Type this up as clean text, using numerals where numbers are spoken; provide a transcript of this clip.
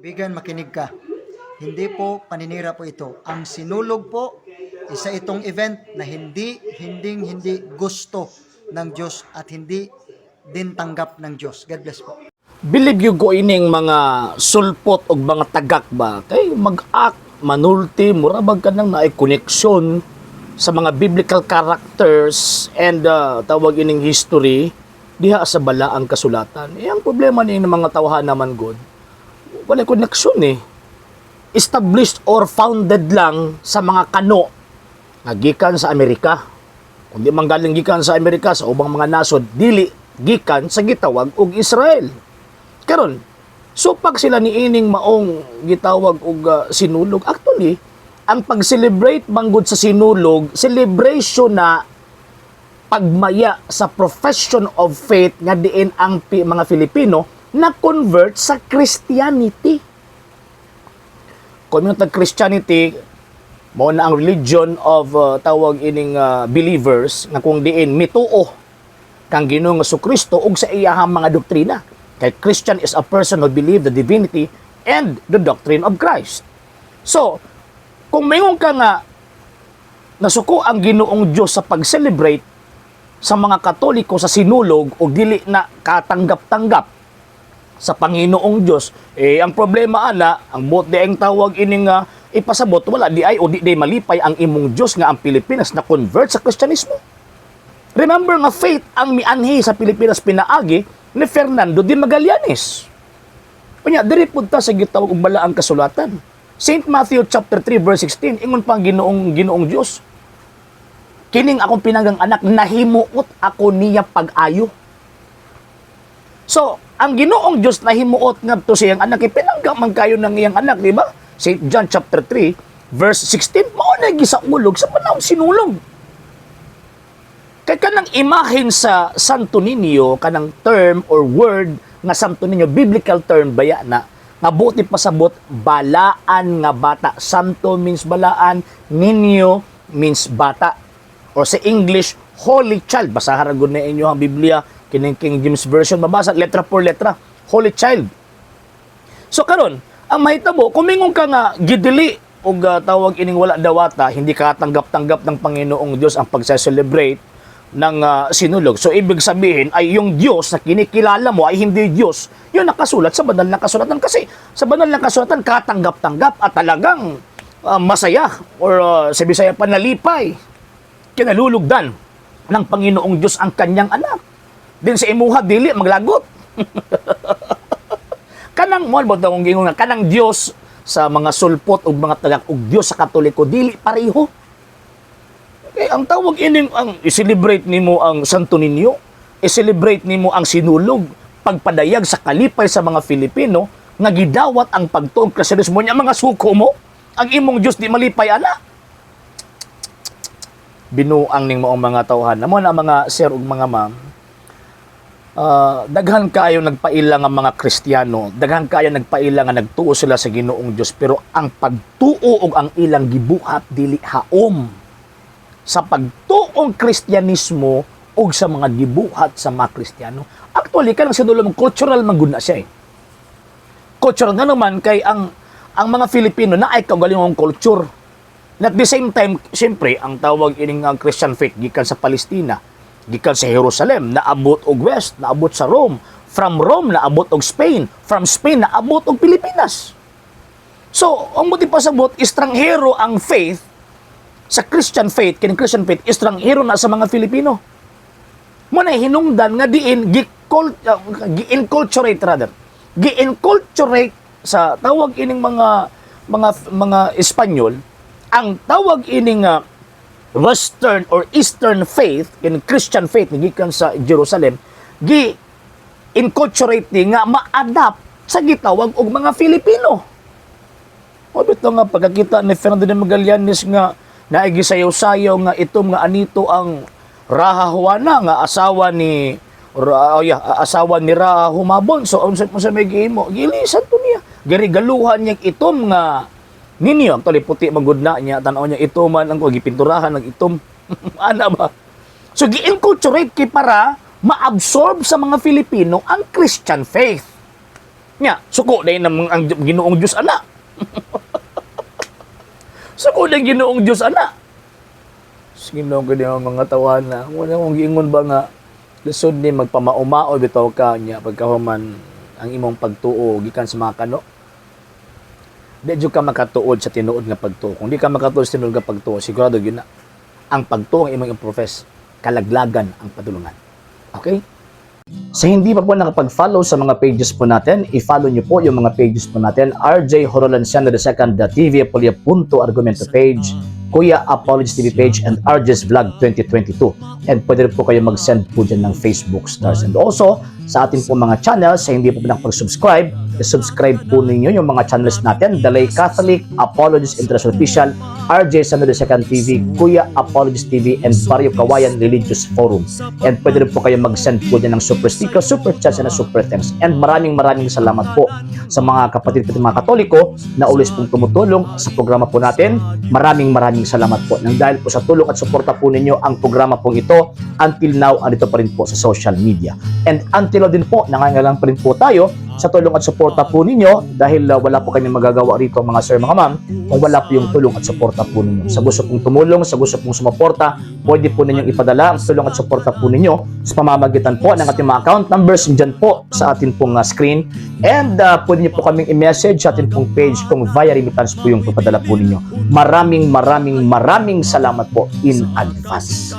Kaibigan, makinig ka. Hindi po paninira po ito. Ang Sinulog po, isa itong event na hindi, hinding, hindi gusto ng Diyos at hindi din tanggap ng Diyos. God bless po. Believe you ko ining mga sulpot og mga tagak ba kay mag-act manulti, mura bag kanang naay koneksyon sa mga biblical characters and tawag ining history diha sa balaang kasulatan. Eh, ang problema ni ng mga tawhan naman god, wala koneksyon eh. Established or founded lang sa mga kano nga gikan sa Amerika. Kung di man galing gikan sa Amerika, sa ubang mga nasod, dili gikan sa gitawag og Israel. Karon, so pag sila niining maong gitawag og Sinulog, actually, ang pag-celebrate manggod sa Sinulog, celebration na pagmaya sa profession of faith nga diin ang mga Filipino na convert sa Christianity. Kung yung Christianity, mao na ang religion of tawag ining believers nga kung diin mituo kang Ginoong Kristo ug sa iyahang mga doktrina. Kay Christian is a person who believe the divinity and the doctrine of Christ. So, kung mayroon ka nga nasuko ang Ginoong Diyos sa pag-celebrate sa mga Katoliko sa Sinulog o dili na katanggap-tanggap sa Panginoong Diyos, eh ang problema ana, ang buot di ang tawag ining ipasabot, wala di ay o di di malipay ang imong Diyos nga ang Pilipinas na convert sa Kristyanismo. Remember nga faith ang mianhi sa Pilipinas pinaagi ni Fernando de Magallanes. Unya, diri pud ta sa gitawag og balaang kasulatan. St. Matthew chapter 3 verse 16, ingon pa ang Ginoong Dios: "Kining akong pinanggang anak, nahimuot ako niya pag-ayo." So, ang Ginoong Dios nahimuot ngadto sa iyang anak, kay pinangga man kayo ng iyang anak, di ba? St. John chapter 3 verse 16, mao na gisaulog sa panahon Sinulog. Kay kanang imahen sa Santo Niño, kanang term or word nga Santo Niño, biblical term baya na, nga buti pasabot, balaan nga bata. Santo means balaan, Niño means bata. Or sa English, Holy Child. Basahan ra gud na inyo ang Biblia, kining King James Version, mabasa letra por letra, Holy Child. So karon, ang mahitabo, kumingon ka nga gidili og tawag ining wala dawata, hindi ka tanggap-tanggap ng Panginoong Dios ang pagse-celebrate ng Sinulog. So ibig sabihin ay yung Diyos na kinikilala mo ay hindi Diyos. Yun nakasulat sa banal na kasulatan, kasi sa banal na kasulatan katanggap-tanggap at talagang masaya or sa Bisaya pa, nalipay, kinalulugdan ng Panginoong Diyos ang kanyang anak. Din sa imuha dili maglagot. Kanang mo ba akong gingon nga kanang Dios sa mga sulpot ug mga tagak ug Dios sa Katoliko dili pareho. Kay ang tawag ining ang i-celebrate nimo ang Santo Niño, i-celebrate nimo ang Sinulog, pagpadayag sa kalipay sa mga Filipino nga gidawat ang pagtuog Kristyanismo niya, mga suko mo, ang imong Dios di malipay ana. Binuang ning maong mga tawhan. Namo na mga sir ug mga ma'am, daghan kaayo nagpaila nga mga Kristiyano, daghan kaayo nagpaila nga nagtuo sila sa Ginoong Dios, pero ang pagtuo ug ang ilang gibuhat dili haom sa pagtuong Kristyanismo ug sa mga gibuhat sa mga Kristiyano. Actually, kanang Sinulog, cultural man gud na siya eh. Cultural nga naman kay ang mga Filipino na ay kaugalingong culture. And at the same time, siyempre, ang tawag ining ang Christian faith gikan sa Palestina, gikan sa Jerusalem, naabot og West, naabot sa Rome, from Rome naabot og Spain, from Spain naabot og Pilipinas. So, ang buti pasabot, estranghero ang faith sa Christian faith, kining Christian faith, estranghero na sa mga Filipino. Mo na hinungdan nga diin gi-inculturate rather. Gi-inculturate sa tawag ining mga Espanyol ang tawag ining Western or Eastern faith, kining Christian faith nga gikan sa Jerusalem, gi inculturate ni nga ma-adapt sa gitawag og mga Filipino. O bitaw nga pagkakita ni Fernando de Magallanes nga naigisayaw-sayaw nga itom nga anito ang Raha Juana nga asawa ni oh yeah, asawa ni Raha Humabon. So unsa may gihimo? Gilisan to niya. Girigaluhan niya itom nga ninyo. Actually puti man gud na niya, tan-aw niya itom man ang gipinturahan ng itom. Ana ba? So gi-inculturate kay para ma-absorb sa mga Filipino ang Christian faith. Nya, suko na ang Ginoong Diyos ana. Suko na Ginoong Diyos ana. Sige no ko ang mga tawana. Wala kong giingon ba nga lisod ni magpamaumao bitaw ka nya pagkahuman ang imong pagtuo gikan sa mga kano. Di jud ka makatuod sa tinuod nga pagtuo. Kung di ka makatuod sa tinuod nga pagtuo, sigurado gyud na ang pagtuo ang imong i-profess, kalaglagan ang padulungan. Okay? Sa hindi pa po nakapag-follow sa mga pages po natin, i-follow nyo po yung mga pages po natin. RJ Horolanciano II, The TV Apolia Punto Argumento page, Kuya Apologies TV page, and RJ's Vlog 2022. And pwede rin po kayo mag-send po dyan ng Facebook stars. And also, sa ating po mga channels, sa hindi po nakapag-subscribe, i-subscribe po ninyo yung mga channels natin: The Lay Catholic, Apologies International Official, RJ Sano II TV, Kuya Apologies TV, and Barrio Kawayan Religious Forum. And pwede rin po kayo mag-send po dyan ng super sticker, super chats, and super thanks. And maraming maraming salamat po sa mga kapatid ko, mga Katoliko na always pong tumutulong sa programa po natin. Maraming maraming salamat po. Nang dahil po sa tulong at suporta po ninyo, ang programa pong ito until now andito pa rin po sa social media. And until now din po, nangangailangan pa rin po tayo sa tulong at suporta po ninyo dahil wala po kami magagawa rito, mga sir, mga ma'am, kung wala po yung tulong at suporta po ninyo. Sa gusto pong tumulong, sa gusto pong sumuporta, pwede po ninyong ipadala ang tulong at suporta po ninyo sa pamamagitan po ng ating mga account numbers dyan po sa atin pong screen. And pwede niyo po kaming i-message sa atin pong page kung via remittance po yung papadala po ninyo. Maraming maraming maraming salamat po in advance.